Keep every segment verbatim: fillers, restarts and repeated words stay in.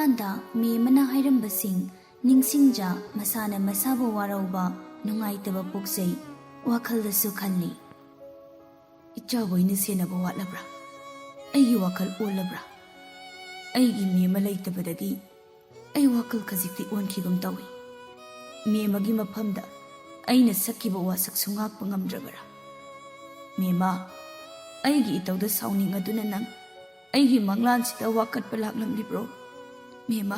ꯍꯟꯗ ꯃꯦꯝ ꯑꯃꯅ ꯍꯥꯏꯔꯝꯕꯁꯤꯡ ꯅꯤꯡꯁꯤꯡꯖ ꯃꯁꯥꯅ ꯃꯁꯥꯕꯨ ꯋꯥꯔꯧꯕ, ꯅꯨꯡꯉꯥꯏꯇꯕ ꯄꯣꯛꯆꯩ꯫ ꯋꯥꯈꯜꯗꯁꯨ ꯈꯜꯂꯤ, "ꯏꯆꯥꯕꯨ ꯑꯩꯅ ꯁꯦꯟꯅꯕ ꯋꯥꯠꯂꯕ꯭ꯔꯥ? ꯑꯩꯒꯤ ꯋꯥꯈꯜ ꯑꯣꯜꯂꯕ꯭ꯔꯥ? ꯑꯩꯒꯤ ꯃꯦꯝ ꯑꯃ ꯂꯩꯇꯕꯗꯒꯤ ꯑꯩ ꯋꯥꯈꯜ ꯈꯖꯤꯛꯇꯤ ꯑꯣꯟꯈꯤꯒꯨꯝ ꯇꯧꯏ꯫ ꯃꯦꯝ ꯑꯃꯒꯤ ꯃꯐꯝꯗ ꯑꯩꯅ ꯁꯛꯈꯤꯕ ꯋꯥꯁꯛꯁꯨ ꯉꯥꯛꯄ ꯉꯝꯗ꯭ꯔꯕꯔꯥ? ꯃꯦꯝ ꯑꯃ, ꯑꯩꯒꯤ ꯏꯇꯧꯗ ꯁꯥꯎꯅꯤꯡꯉꯗꯨꯅ ꯅꯪ ꯑꯩꯒꯤ ꯃꯪꯂꯥꯟꯁꯤꯗ ꯋꯥꯀꯠꯄ ꯂꯥꯛꯂꯝꯂꯤꯕ꯭ꯔꯣ? ꯃꯦꯝ ꯑꯃ,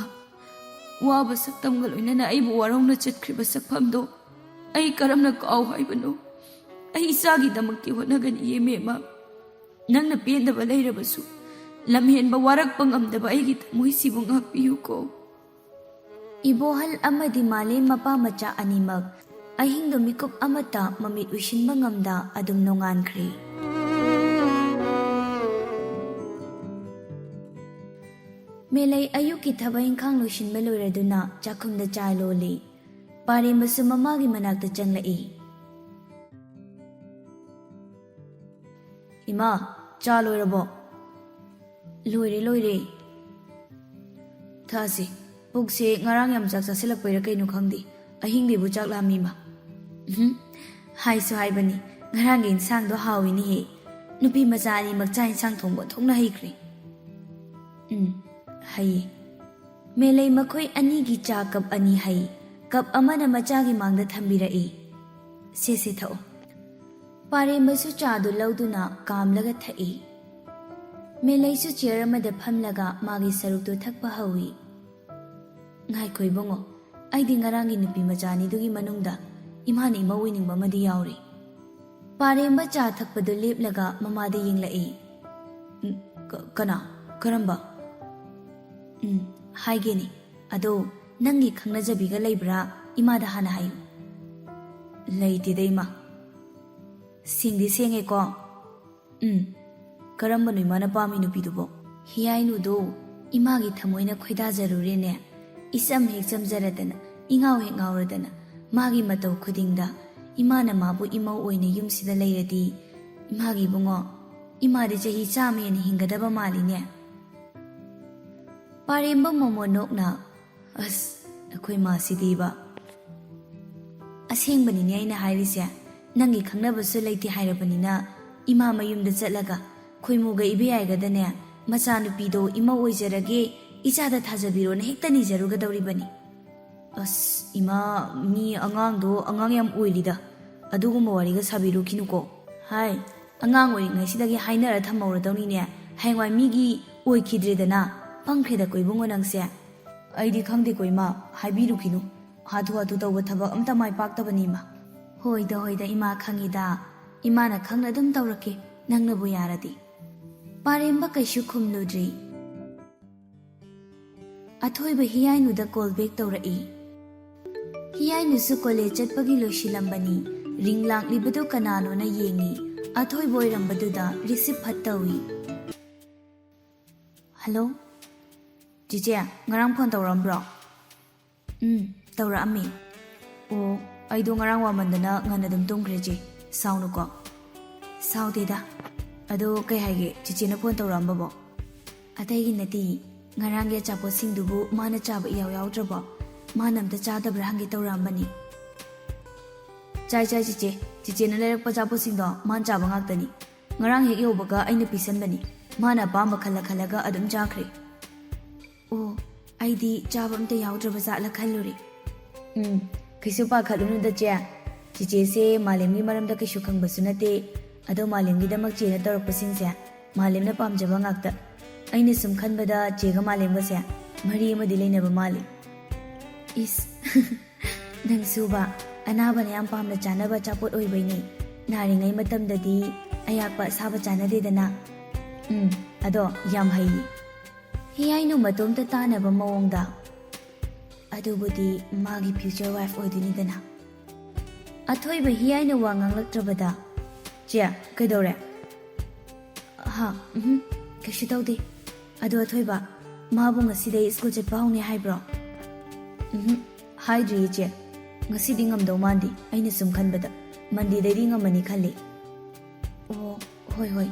ꯋꯥꯕ ꯁꯛꯇꯝꯒ ꯂꯣꯏꯅꯅ ꯑꯩꯕꯨ ꯋꯥꯔꯧꯅ ꯆꯠꯈ꯭ꯔꯤꯕ ꯁꯛꯐꯝꯗꯣ ꯑꯩ ꯀꯔꯝꯅ ꯀꯥꯎ ꯍꯥꯏꯕꯅꯣ? ꯑꯩ ꯏꯆꯥꯒꯤꯗꯃꯛꯇꯤ ꯍꯣꯠꯅꯒꯅꯤꯌꯦ ꯃꯦꯝ ꯑꯃ꯫ ꯅꯪꯅ ꯄꯦꯟꯗꯕ ꯂꯩꯔꯕꯁꯨ, ꯂꯝꯍꯦꯟꯕ ꯋꯥꯔꯛꯄ ꯉꯝꯗꯕ ꯑꯩꯒꯤ ꯊꯃꯣꯏꯁꯤꯕꯨ ꯉꯥꯛꯄꯤꯌꯨꯀꯣ꯫" ꯏꯕꯣꯍꯜ ꯑꯃꯗꯤ ꯃꯥꯂꯦꯝ ꯃꯄꯥ ꯃꯆꯥ ꯑꯅꯤꯃꯛ ꯑꯍꯤꯡꯗ ꯃꯤꯀꯨꯞ ꯑꯃꯠꯇ ꯃꯃꯤꯠ ꯎꯏꯁꯤꯟꯕ ꯉꯝꯗ ꯑꯗꯨꯝ ꯅꯣꯡꯉꯥꯟꯈ꯭ꯔꯦ꯫ ꯃꯦꯂꯩ ꯑꯌꯨꯛꯀꯤ ꯊꯕꯛ ꯏꯪꯈꯥꯡ ꯂꯣꯏꯁꯤꯟꯕ ꯂꯣꯏꯔꯗꯨꯅ ꯆꯥꯛꯈꯨꯝꯗ ꯆꯥ ꯂꯣꯜꯂꯤ꯫ ꯄꯥꯔꯦꯝꯕꯁꯨ ꯃꯃꯥꯒꯤ ꯃꯅꯥꯛꯇ ꯆꯪꯂꯛꯏ꯫ "ꯏꯃꯥ, ꯆꯥ ꯂꯣꯏꯔꯕꯣ?" "ꯂꯣꯏꯔꯦ, ꯂꯣꯏꯔꯦ꯫" "ꯊꯛꯑꯁꯤ꯫ ꯄꯨꯛꯁꯦ ꯉꯔꯥꯡ ꯌꯥꯝ ꯆꯥꯛ ꯆꯥꯁꯤꯜꯂꯛꯄꯩꯔꯥ ꯀꯩꯅꯣ ꯈꯪꯗꯦ, ꯑꯍꯤꯡꯗꯩꯕꯨ ꯆꯥꯛ ꯂꯥꯝꯃꯤ, ꯃꯥ꯫" "ꯎꯝ, ꯍꯥꯏꯁꯨ ꯍꯥꯏꯕꯅꯤ, ꯉꯔꯥꯡꯒꯤ ꯏꯟꯁꯥꯡꯗꯣ ꯍꯥꯎꯏꯅꯦꯍꯦ꯫ ꯅꯨꯄꯤ ꯃꯆꯥ ꯑꯅꯤꯃꯛ ꯆꯥꯛ ꯏꯟꯁꯥꯡ ꯊꯣꯡꯕ ꯑꯣꯟꯊꯣꯛꯅ ꯍꯩꯈ꯭ꯔꯦ꯫" "ꯎꯝ, ꯍꯩꯌꯦ꯫" ꯃꯦꯂꯩ ꯃꯈꯣꯏ ꯑꯅꯤꯒꯤ ꯆꯥ ꯀꯞ ꯑꯅꯤ ꯍꯩ꯫ ꯀꯞ ꯑꯃꯅ ꯃꯆꯥꯒꯤ ꯃꯥꯡꯗ ꯊꯝꯕꯤꯔꯛꯏ꯫ "ꯁꯦ, ꯁꯦ, ꯊꯛꯑꯣ꯫" ꯄꯥꯔꯦꯝꯕꯁꯨ ꯆꯥꯗꯨ ꯂꯧꯗꯨꯅ ꯀꯥꯝꯂꯒ ꯊꯛꯏ꯫ ꯃꯦꯂꯩꯁꯨ ꯆꯤꯌꯔ ꯑꯃꯗ ꯐꯝꯂꯒ ꯃꯥꯒꯤ ꯁꯔꯨꯛꯇꯨ ꯊꯛꯄ ꯍꯧꯏ꯫ "ꯉꯥꯏꯈꯣ ꯏꯕꯨꯡꯉꯣ, ꯑꯩꯗꯤ ꯉꯔꯥꯡꯒꯤ ꯅꯨꯄꯤ ꯃꯆꯥ ꯑꯅꯤꯗꯨꯒꯤ ꯃꯅꯨꯡꯗ ꯏꯃꯥꯅ ꯏꯃꯧ ꯑꯣꯏꯅꯤꯡꯕ ꯑꯃꯗꯤ ꯌꯥꯎꯔꯤ꯫" ꯄꯥꯔꯦꯝꯕ ꯆꯥ ꯊꯛꯄꯗꯨ ꯂꯦꯞꯂꯒ ꯃꯃꯥꯗ ꯌꯦꯡꯂꯛꯏ꯫ "ꯎꯝ, ꯀ-, ꯀꯅꯥ? ꯀꯔꯝꯕ?" "ꯎꯝ, ꯍꯥꯏꯒꯦꯅꯦ꯫ ꯑꯗꯣ ꯅꯪꯒꯤ ꯈꯪꯅꯖꯕꯤꯒ ꯂꯩꯕ꯭ꯔꯥ? ꯏꯃꯥꯗ ꯍꯥꯟꯅ ꯍꯥꯏꯌꯨ꯫" "ꯂꯩꯇꯦꯗ, ꯏꯃꯥ꯫" "ꯁꯦꯡꯗꯤ ꯁꯦꯡꯉꯦꯀꯣ?" "ꯎꯝ꯫" "ꯀꯔꯝꯕꯅꯣ ꯏꯃꯥꯅ ꯄꯥꯝꯃꯤ ꯅꯨꯄꯤꯗꯨꯕꯣ?" "ꯍꯤꯌꯥꯏꯅꯨꯗꯣ ꯏꯃꯥꯒꯤ ꯊꯃꯣꯏꯅ ꯈꯣꯏꯗꯥꯖꯔꯨꯔꯦꯅꯦ꯫ ꯏꯆꯝ ꯍꯦꯛ ꯆꯝꯖꯔꯗꯅ, ꯏꯉꯥꯎ ꯍꯦꯛ ꯉꯥꯎꯔꯗꯅ, ꯃꯥꯒꯤ ꯃꯇꯧ ꯈꯨꯗꯤꯡꯗ ꯏꯃꯥꯅ ꯃꯥꯕꯨ ꯏꯃꯧ ꯑꯣꯏꯅ ꯌꯨꯝꯁꯤꯗ ꯂꯩꯔꯗꯤ, ꯏꯃꯥꯒꯤ ꯏꯕꯨꯡꯉꯣ, ꯏꯃꯥꯗꯤ ꯆꯍꯤ ꯆꯥꯝꯃ ꯍꯦꯟꯅ ꯍꯤꯡꯒꯗꯕ ꯃꯥꯜꯂꯤꯅꯦ꯫" ꯄꯥꯔꯦꯝꯕ ꯃꯣꯃꯣꯟ ꯅꯣꯛꯅ, "ꯑꯁ, ꯑꯩꯈꯣꯏ ꯃꯥꯁꯤꯗꯤꯕ꯫ ꯑꯁꯦꯡꯕꯅꯤꯅꯦ ꯑꯩꯅ ꯍꯥꯏꯔꯤꯁꯦ꯫ ꯅꯪꯒꯤ ꯈꯪꯅꯕꯁꯨ ꯂꯩꯇꯦ ꯍꯥꯏꯔꯕꯅꯤꯅ, ꯏꯃꯥ ꯃꯌꯨꯝꯗ ꯆꯠꯂꯒ ꯈꯣꯏꯃꯨꯒ ꯏꯕꯦꯌꯥꯏꯒꯗꯅꯦ, 'ꯃꯆꯥꯅꯨꯄꯤꯗꯣ ꯏꯃꯧ ꯑꯣꯏꯖꯔꯒꯦ, ꯏꯆꯥꯗ ꯊꯥꯖꯕꯤꯔꯣꯅ' ꯍꯦꯛꯇ ꯅꯤꯖꯔꯨꯒꯗꯧꯔꯤꯕꯅꯤ꯫ ꯑꯁ, ꯏꯃꯥ, ꯃꯤ ꯑꯉꯥꯡꯗꯣ ꯑꯉꯥꯡ ꯌꯥꯝ ꯑꯣꯏꯔꯤꯗ꯫ ꯑꯗꯨꯒꯨꯝꯕ ꯋꯥꯔꯤꯒ ꯁꯥꯕꯤꯔꯨꯈꯤꯅꯨꯀꯣ꯫ ꯍꯥꯏ, ꯑꯉꯥꯡ ꯑꯣꯏꯔꯤꯉꯩꯁꯤꯗꯒꯤ ꯍꯥꯏꯅꯔ ꯊꯝꯍꯧꯔꯗꯧꯅꯤꯅꯦ꯫ ꯍꯌꯦꯡꯋꯥꯏ ꯃꯤꯒꯤ ꯑꯣꯏꯈꯤꯗ꯭ꯔꯦꯗꯅ, ꯄꯪꯈ꯭ꯔꯦꯗꯀꯣ ꯏꯕꯨꯡꯉꯣ ꯅꯪꯁꯦ꯫ ꯑꯩꯗꯤ ꯈꯪꯗꯦꯀꯣ ꯏꯃꯥ, ꯍꯥꯏꯕꯤꯔꯨꯈꯤꯅꯨ꯫ ꯍꯥꯊꯨ ꯍꯥꯊꯨ ꯇꯧꯕ ꯊꯕꯛ ꯑꯝꯇ ꯃꯥꯏ ꯄꯥꯛꯇꯕꯅꯤ ꯏꯃꯥ꯫ ꯍꯣꯏꯗ, ꯍꯣꯏꯗ ꯏꯃꯥ, ꯈꯪꯉꯤꯗ꯫ ꯏꯃꯥꯅ ꯈꯪꯅ ꯑꯗꯨꯝ ꯇꯧꯔꯛꯀꯦ, ꯅꯪꯅꯕꯨ ꯌꯥꯔꯗꯤ꯫ ꯄꯥꯔꯦꯝꯕ ꯀꯩꯁꯨ ꯈꯨꯝꯂꯨꯗ꯭ꯔꯤ꯫ ꯑꯊꯣꯏꯕ ꯍꯤꯌꯥꯏꯅꯨꯗ call back ꯇꯧꯔꯛꯏ꯫ ꯍꯤꯌꯥꯏꯅꯨꯁꯨ college ꯆꯠꯄꯒꯤ ꯂꯣꯏꯁꯤꯜꯂꯝꯕꯅꯤ꯫ Ring ꯂꯥꯛꯂꯤꯕꯗꯨ ꯀꯅꯥꯅꯣꯅ ꯌꯦꯡꯉꯤ꯫ ꯑꯊꯣꯏꯕ ꯑꯣꯏꯔꯝꯕꯗꯨꯗ receive ꯐꯠ ꯇꯧꯏ꯫ "Hello? ꯆꯤꯆꯦ, ꯉꯔꯥꯡ phone ꯇꯧꯔꯛꯑꯝꯕ꯭ꯔꯣ?" "ꯎꯝ, ꯇꯧꯔꯛꯑꯝꯃꯤ꯫" "ꯑꯣ, ꯑꯩꯗꯣ ꯉꯔꯥꯡ ꯋꯥꯃꯟꯗꯅ ꯉꯟꯅ ꯑꯗꯨꯝ ꯇꯨꯝꯈ꯭ꯔꯦ ꯆꯦ꯫ ꯁꯥꯎꯅꯨꯀꯣ꯫" "ꯁꯥꯎꯗꯦꯗ꯫ ꯑꯗꯣ ꯀꯩ ꯍꯥꯏꯒꯦ, ꯆꯤꯆꯦꯅ phone ꯇꯧꯔꯛꯑꯝꯕꯕꯣ?" "ꯑꯇꯩꯒꯤ ꯅꯠꯇꯦ, ꯉꯔꯥꯡꯒꯤ ꯑꯆꯥꯄꯣꯠꯁꯤꯡꯗꯨꯕꯨ ꯃꯥꯅ ꯆꯥꯕ ꯏꯌꯥꯎ ꯌꯥꯎꯗ꯭ꯔꯕꯣ? ꯃꯥꯅ ꯑꯝꯇ ꯆꯥꯗꯕ꯭ꯔꯥ ꯍꯪꯒꯦ ꯇꯧꯔꯛꯑꯝꯕꯅꯤ꯫" "ꯆꯥꯏ ꯆꯥꯏ ꯆꯤꯆꯦ, ꯆꯤꯆꯦꯅ ꯂꯩꯔꯛꯄ ꯑꯆꯥꯄꯣꯠꯁꯤꯡꯗꯣ ꯃꯥꯅ ꯆꯥꯕ ꯉꯥꯛꯇꯅꯤ꯫ ꯉꯔꯥꯡ ꯍꯦꯛ ꯌꯧꯕꯒ ꯑꯩꯅ ꯄꯤꯁꯟꯕꯅꯤ꯫ ꯃꯥꯅ ꯑꯄꯥꯝꯕ ꯈꯜꯂ ꯈꯜꯂꯒ ꯑꯗꯨꯝ ꯆꯥꯈ꯭ꯔꯦ꯫" "ꯑꯣ, ꯑꯩꯗꯤ ꯆꯥꯕ ꯑꯝꯇ ꯌꯥꯎꯗ꯭ꯔꯕ ꯖꯥꯠꯂ ꯈꯜꯂꯨꯔꯦ꯫" "ꯎꯝ, ꯀꯩꯁꯨ ꯄꯥꯈꯠꯂꯨꯅꯨꯗ ꯆꯦ꯫ ꯆꯤꯆꯦꯁꯦ ꯃꯥꯂꯦꯝꯒꯤ ꯃꯔꯝꯗ ꯀꯩꯁꯨ ꯈꯪꯕꯁꯨ ꯅꯠꯇꯦ꯫ ꯑꯗꯣ ꯃꯥꯂꯦꯝꯒꯤꯗꯃꯛ ꯆꯦꯅ ꯇꯧꯔꯛꯄꯁꯤꯡꯁꯦ ꯃꯥꯂꯦꯝꯅ ꯄꯥꯝꯖꯕ ꯉꯥꯛꯇ꯫ ꯑꯩꯅ ꯁꯨꯝ ꯈꯟꯕꯗ ꯆꯦꯒ ꯃꯥꯂꯦꯝꯒꯁꯦ ꯃꯔꯤ ꯑꯃꯗꯤ ꯂꯩꯅꯕ ꯃꯥꯜꯂꯤ꯫" "ꯏꯁ, ꯅꯪꯁꯨꯕ, ꯑꯅꯥꯕꯅ ꯌꯥꯝ ꯄꯥꯝꯅ ꯆꯥꯅꯕ ꯑꯆꯥꯄꯣꯠ ꯑꯣꯏꯕꯩꯅꯦ꯫ ꯅꯥꯔꯤꯉꯩ ꯃꯇꯝꯗꯗꯤ ꯑꯌꯥꯛꯄ ꯑꯁꯥꯕ ꯆꯥꯅꯗꯦꯗꯅ꯫" "ꯎꯝ, ꯑꯗꯣ ꯌꯥꯝ ꯍꯩꯌꯦ꯫" ꯍꯤꯌꯥꯏꯅꯨ ꯃꯇꯣꯝꯇ ꯇꯥꯅꯕ ꯃꯑꯣꯡꯗ, "ꯑꯗꯨꯕꯨꯗꯤ ꯃꯥꯒꯤ future wife ꯑꯣꯏꯗꯣꯏꯅꯤꯗꯅ꯫" ꯑꯊꯣꯏꯕ ꯍꯤꯌꯥꯏꯅ ꯋꯥ ꯉꯥꯡꯂꯛꯇ꯭ꯔꯕꯗ, "ꯆꯦ, ꯀꯩꯗꯧꯔꯦ?" "ꯍꯥ, ꯎꯝꯍꯨꯝ, ꯀꯩꯁꯨ ꯇꯧꯗꯦ꯫ ꯑꯗꯣ ꯑꯊꯣꯏꯕ, ꯃꯥꯕꯨ ꯉꯁꯤꯗꯩ school ꯆꯠꯄ ꯍꯧꯅꯤ ꯍꯥꯏꯕ꯭ꯔꯣ?" "ꯎꯝꯍꯨꯝ, ꯍꯥꯏꯗ꯭ꯔꯤꯌꯦ ꯆꯦ꯫ ꯉꯁꯤꯗꯤ ꯉꯝꯗꯧ ꯃꯥꯟꯗꯦ, ꯑꯩꯅ ꯁꯨꯝ ꯈꯟꯕꯗ꯫ Mondayꯗꯩꯗꯤ ꯉꯝꯃꯅꯤ ꯈꯜꯂꯤ꯫" "ꯑꯣ, ꯍꯣꯏ ꯍꯣꯏ,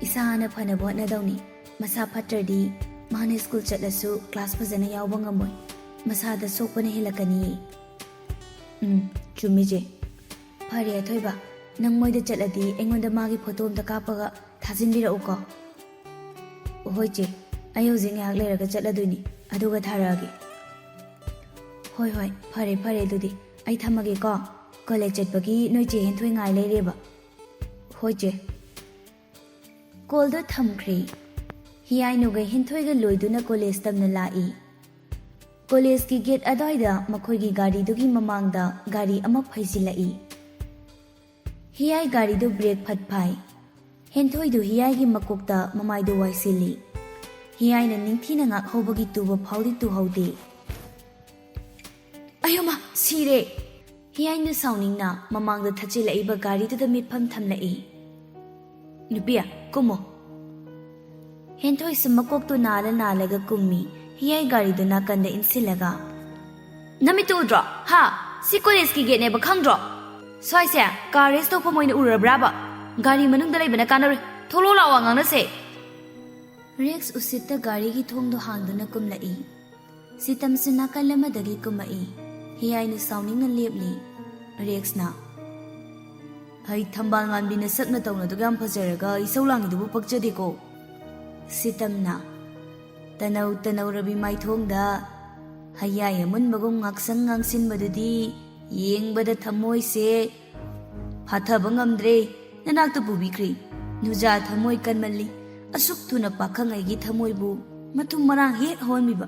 ꯏꯁꯥ ꯍꯥꯟꯅ ꯐꯅꯕ ꯍꯣꯠꯅꯗꯧꯅꯤ꯫ ꯃꯁꯥ ꯐꯠꯇ꯭ꯔꯗꯤ ꯃꯥꯅ ꯁ꯭ꯀꯨꯜ ꯆꯠꯂꯁꯨ ꯀ꯭ꯂꯥꯁ ꯐꯖꯅ ꯌꯥꯎꯕ ꯉꯝꯃꯣꯏ꯫ ꯃꯁꯥꯗ ꯁꯣꯛꯄꯅ ꯍꯦꯜꯂꯛꯀꯅꯤꯌꯦ꯫ ꯎꯝ, ꯆꯨꯝꯃꯤ ꯆꯦ꯫ ꯐꯔꯦ ꯑꯊꯣꯏꯕ, ꯅꯪ ꯃꯣꯏꯗ ꯆꯠꯂꯗꯤ ꯑꯩꯉꯣꯟꯗ ꯃꯥꯒꯤ ꯐꯣꯇꯣ ꯑꯝꯇ ꯀꯥꯞꯄꯒ ꯊꯥꯖꯤꯟꯕꯤꯔꯛꯎꯀꯣ꯫ ꯍꯣꯏ ꯆꯦ, ꯑꯩ ꯍꯧꯖꯤꯛ ꯉꯥꯏꯍꯥꯛ ꯂꯩꯔꯒ ꯆꯠꯂꯗꯣꯏꯅꯤ, ꯑꯗꯨꯒ ꯊꯥꯔꯛꯑꯒꯦ꯫ ꯍꯣꯏ ꯍꯣꯏ, ꯐꯔꯦ ꯐꯔꯦ, ꯑꯗꯨꯗꯤ ꯑꯩ ꯊꯝꯃꯒꯦꯀꯣ꯫ ꯀꯣꯂꯦꯖ ꯆꯠꯄꯒꯤ ꯅꯣꯏ ꯆꯦ ꯍꯦꯟꯊꯣꯏ ꯉꯥꯏ ꯂꯩꯔꯦꯕ꯫ ꯍꯣꯏ ꯆꯦ꯫ ꯀꯣꯜꯗꯣ ꯊꯝꯈ꯭ꯔꯦ꯫ ꯍꯤꯌꯥꯏꯅꯨꯒ ꯍꯦꯟꯊꯣꯏꯒ ꯂꯣꯏꯗꯨꯅ ꯀꯣꯂꯦꯖ ꯇꯝꯅ ꯂꯥꯛꯏ꯫ ꯀꯣꯂꯦꯖꯀꯤ ꯒꯦꯠ ꯑꯗ꯭ꯋꯥꯏꯗ ꯃꯈꯣꯏꯒꯤ ꯒꯥꯔꯤꯗꯨꯒꯤ ꯃꯃꯥꯡꯗ ꯒꯥꯔꯤ ꯑꯃ ꯐꯩꯖꯤꯜꯂꯛꯏ꯫ ꯍꯤꯌꯥꯏ ꯒꯥꯔꯤꯗꯨ ꯕ꯭ꯔꯦꯛ ꯐꯠ ꯐꯥꯏ꯫ ꯍꯦꯟꯊꯣꯏꯗꯨ ꯍꯤꯌꯥꯏꯒꯤ ꯃꯀꯣꯛꯇ ꯃꯃꯥꯏꯗꯨ ꯋꯥꯏꯁꯤꯜꯂꯤ꯫ ꯍꯤꯌꯥꯏꯅ ꯅꯤꯡꯊꯤꯅ ꯉꯥꯛꯍꯧꯕꯒꯤ ꯇꯨꯕ ꯐꯥꯎꯗꯤ ꯇꯨꯍꯧꯗꯦ꯫ "ꯑꯌꯣꯃ, ꯁꯤꯔꯦ!" ꯍꯤꯌꯥꯏꯅ ꯁꯥꯎꯅꯤꯡꯅ ꯃꯃꯥꯡꯗ ꯊꯠꯆꯤꯜꯂꯛꯏꯕ ꯒꯥꯔꯤꯗꯨꯗ ꯃꯤꯠꯐꯝ ꯊꯝꯂꯛꯏ꯫ "ꯅꯨꯄꯤ, ꯀꯨꯝꯃꯣ!" ꯍꯦꯟꯊꯣꯏꯁꯨ ꯃꯀꯣꯛꯇꯨ ꯅꯥꯜꯂ ꯅꯥꯜꯂꯒ ꯀꯨꯝꯃꯤ, ꯍꯤꯌꯥꯏ ꯒꯥꯔꯤꯗꯨ ꯅꯥꯀꯟꯗ ꯏꯟꯁꯤꯜꯂꯒ꯫ "ꯅꯃꯤꯠꯇꯨ ꯎꯗ꯭ꯔꯣ? ꯍꯥ? ꯁꯤ ꯀꯣꯂꯦꯖꯀꯤ ꯒꯦꯠꯅꯦꯕ, ꯈꯪꯗ꯭ꯔꯣ? ꯁ꯭ꯋꯥꯏꯁꯦ ꯀꯥꯔ ꯔꯦꯁ ꯇꯧꯐꯝ ꯑꯣꯏꯅ ꯎꯔꯕ꯭ꯔꯥꯕ? ꯒꯥꯔꯤ ꯃꯅꯨꯡꯗ ꯂꯩꯕꯅ ꯀꯥꯟꯅꯔꯣꯏ꯫ ꯊꯣꯛꯂꯛꯑꯣ ꯂꯥꯛꯑꯣ, ꯉꯥꯡꯅꯁꯦ!" ꯔꯦꯛꯁ ꯎꯁꯤꯠꯇ ꯒꯥꯔꯤꯒꯤ ꯊꯣꯡꯗꯣ ꯍꯥꯡꯗꯨꯅ ꯀꯨꯝꯂꯛꯏ꯫ ꯁꯤꯇꯝꯁꯨ ꯅꯥꯀꯜ ꯑꯃꯗꯒꯤ ꯀꯨꯝꯃꯛꯏ꯫ ꯍꯤꯌꯥꯏꯅ ꯁꯥꯎꯅꯤꯡꯅ ꯂꯦꯞꯂꯤ꯫ ꯔꯦꯛꯁꯅ, "ꯍꯩ, ꯊꯝꯕꯥꯜ ꯃꯥꯟꯕꯤ ꯅꯁꯛ ꯅꯇꯧꯅꯗꯨꯒ ꯌꯥꯝ ꯐꯖꯔꯒ ꯏꯁꯧ ꯂꯥꯡꯉꯤꯗꯨꯕꯨ ꯄꯛꯆꯗꯦꯀꯣ!" ꯁꯤꯇꯝꯅ, "ꯇꯅꯧ ꯇꯅꯧꯔꯕꯤ ꯃꯥꯏꯊꯣꯡꯗ ꯍꯌꯥꯏ ꯑꯃꯨꯟꯕꯒꯨꯝ ꯉꯥꯛꯁꯪ ꯉꯥꯡꯁꯤꯟꯕꯗꯨꯗꯤ ꯌꯦꯡꯕꯗ ꯊꯃꯣꯏꯁꯦ ꯐꯥꯊꯕ ꯉꯝꯗ꯭ꯔꯦ꯫ ꯅꯅꯥꯛꯇ ꯄꯨꯕꯤꯈ꯭ꯔꯦ꯫ ꯅꯨꯖꯥ ꯊꯃꯣꯏ ꯀꯟꯃꯜꯂꯤ꯫ ꯑꯁꯨꯛ ꯊꯨꯅ ꯄꯥꯈꯪ ꯑꯩꯒꯤ ꯊꯃꯣꯏꯕꯨ ꯃꯊꯨꯝ ꯃꯔꯥꯡ ꯍꯦꯛ ꯍꯧꯍꯟꯕꯤꯕ꯫